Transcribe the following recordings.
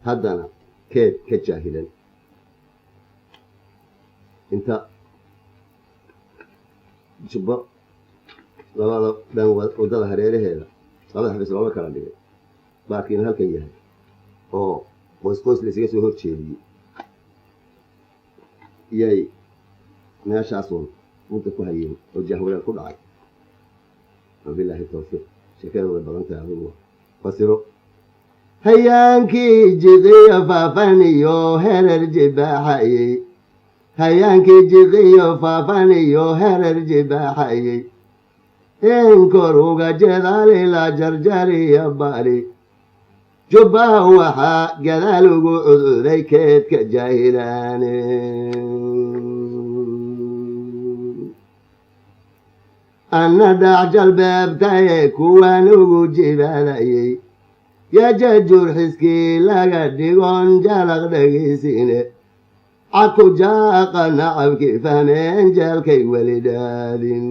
Haddana keed ka jaahilan inta Jubbo labada dhan waddada hareeraheeda labada xafiis looga kala dhigay, baarkiina halkan yahay oo qoys qoys la isaga soo hor jeediyey, iyay meeshaasun mudda ku hayeen oo jahwareer ku dhacay. Wabilaahi tawfiiq. Sheekada way badan tahay, adigu fasiro. Hayaankii Jiqiyo Faafaniyo Herer jibaaxayey, hayaankii Jiqiyo Faafaniyo Herer jibaaxayey, in kor uga jedaalila Jarjariya Bari Jubba, waxaa gadaal ugu cudcuday keedka jaahilaane. Anna dhac jalbeebtaye kuwaan ugu jibaalayey, yajajuur xiskii laga dhigon jalaq dhegaysiine, caku jaaqa nacabkii fahmeen jeelkay weli dhaadin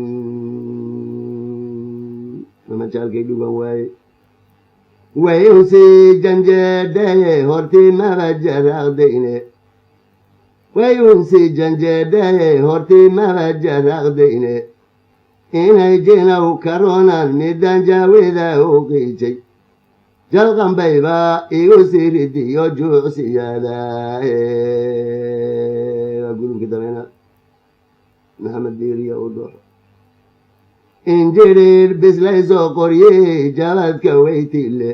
ama jaalkay dhugan waaye. Way usii janjeedhaye hortii maba jaraqdayne, way unsii janjeedhaye hortii maba jaraqdayne, inay jinow karoonaan midaan jaawida u qiijay, jalqanbayba igu sii ridiyo juucsiyaada. Waa gurubkii dameyna Maxamed Diiriya u dhooxo injiriir bislaysoo qoryey jabadka weytile,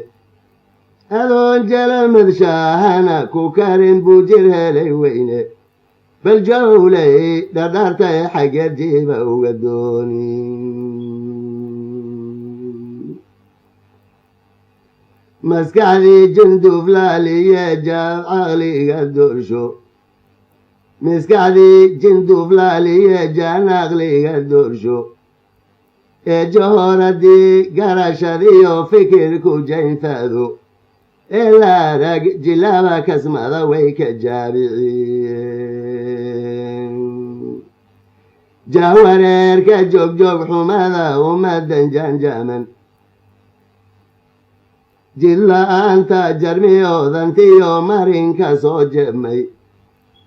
adoon jalamad shaahana ku karin buu jir helay weyne, bal jawlay dhadhaartay xaggeed jiiba uga dooni. Maskaxdii Jinduflaaliye jaab caqliga doorsho, maskaxdii Jinduflaaliye jaan aqliga doorsho, ee jahoradii garashadiyo fikirku jaynfaado, ee laarag jilaaba kasmada way ka jaabiciyeen. Jahwareerka joogjoog xumada ummadan jaanjaaman, jidla-aanta jarmiyoodantiyo marinka soo jeebmay,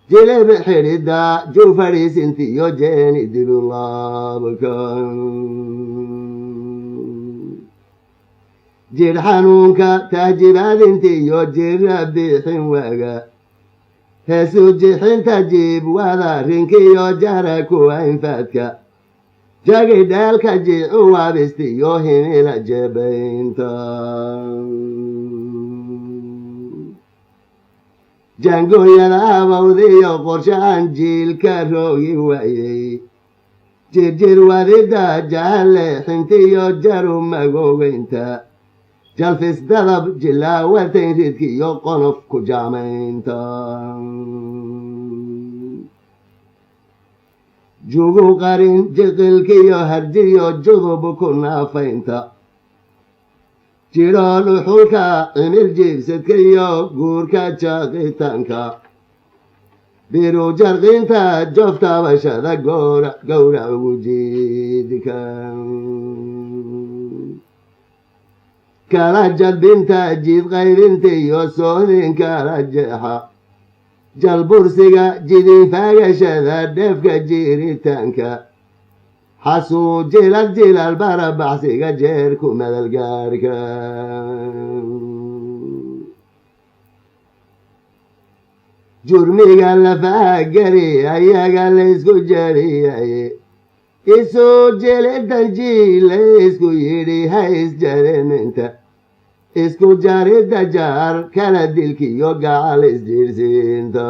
jilib xidhidda juu fadhiisintiyo jeeni dibulaabka, jidh xanuunka tahjibaadintiyo jira bixin waaga, heesu jixinta jiib wada rinkiyo jara kuwa infaadka, jagidheelka jiicu waabistiyo himila jeebaynta, jaangooyada abowdiyo qorshahan jiilka roogi waayey, jirjir wadida jaale xintiyo jaru magoogeynta, jalfis dadab jilaawatayn ridkiyo qonof ku jaamaynta, jugu qarin jiqilkiyo harjiyo judub ku naafaynta, jidho dhuxulka cimil jiibsadka iyo guurka jaaqitaanka, biru jarqinta jof taabashada goora gowrac ugu jiidka, kala jadbinta jiid qaybinta iyo soodin kala jeexa, jalbursiga jidinfaagashada dheefka jiritaanka, xasuu jilal jilal barabaxsiga jeerku madalgaarka, jurmiga lafaagari ayaga laysku jariyaye, isu jilidan jiila isku yidhi ha isjareminta, isku jaridda jaar kala dilkiyo gacal isjiirsiinta,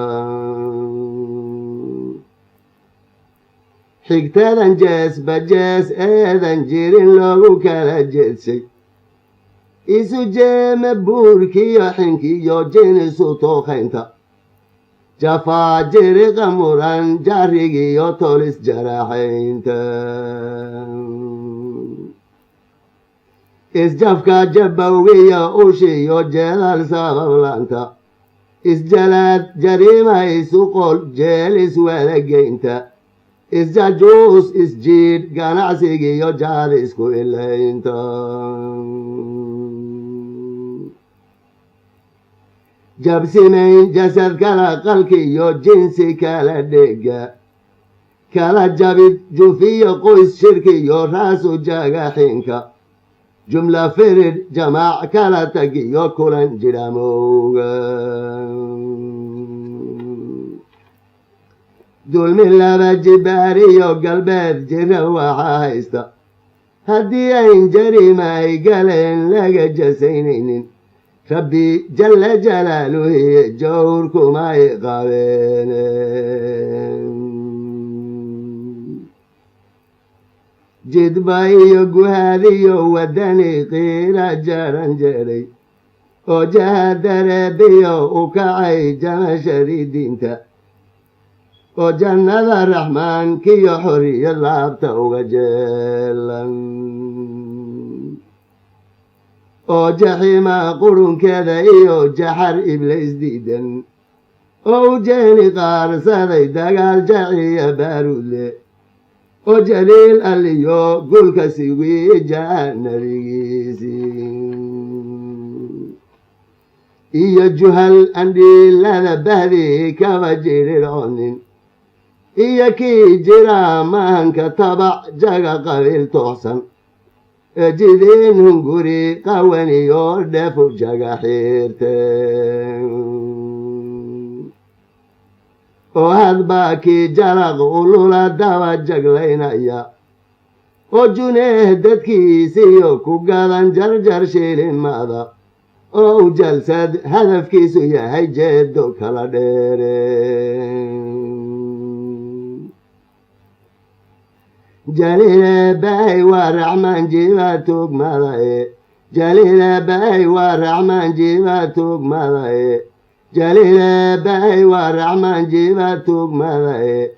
xigtadan jeesba jees eedan jirin loogu kala jeedshay, isu jeema buurkiyo xinkiyo jinisu tookaynta, jafaa jiriqa muran jarigiyo tolis jaraaxaynta, isjafka jabowgiyo ushiyo jeedal sabablaanta, isjalaad jariima isu qol jeel iswadageynta, isjajuus isjiidh ganacsigiyo jaad isku ilaynta. Jabsimayn jasad kala qalkiyo jinsi kala dhega kala jabid jufiyo qoys shirkiyo raasu jagaxinka jumla firid jamaac kala tagiyo kulan jidhamowga dulmi laba jibaariyo galbeed jira waxaa haysta haddii ayn jarima ay galeen laga jasaynaynin Rabbi jalla jalaaluhi jawrkumay qabeen. Jidba iyo guhaadiyo wadani qiira jaran jeray oo jahadareebiyo u kacay jamashadii diinta oo jannada raxmaankiyo xorriyad laabta uga jeelan oo jaxiima qurunkeeda iyo jaxar iblays diidan oo u jeeni qaarsaday dagaal jaciya baaruudle oo jaliil alliyo gulka siwiija nabigiisii iyo juhal andhiilada bahdii kaba jirirconin iyo kii jira mahanka tabac jaga qabiil tooxsan ejidiin hunguri qawaniyo dheefu jaga xiirte oo hadbaa kii jalaq ulula daba jaglaynaya oo juneeh dadkiisiyo ku gadan jarjar shilimada oo u jalsad hadafkiisu yahay jeedo kala dheere. Jaliile baay waa raxmaan jiba tugmadaye, jaliile baay waa raxmaan jiba tugmadaye, jaliile baay waa raxmaan jiba tugmadaye.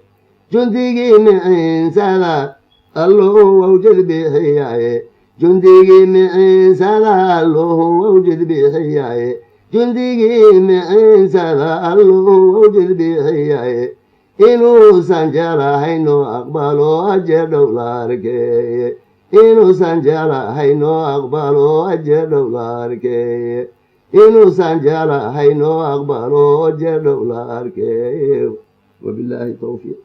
Jundigii miciinsada Alluhu wawjad bixiyaye, jundigii miciinsada Alluhu wawjad bixiyaye, jundigii miciinsada Alluhu wawjad bixiyaye. Inuusan jeclahayn oo aqbalo ajeer dhow la arkeeye, inuusan jeclahayn oo aqbalo ajeer dhow la arkeeye, inuusan jeclahayn oo aqbalo ajeer dhow la arkeeye. Wabilaahi towfiiq.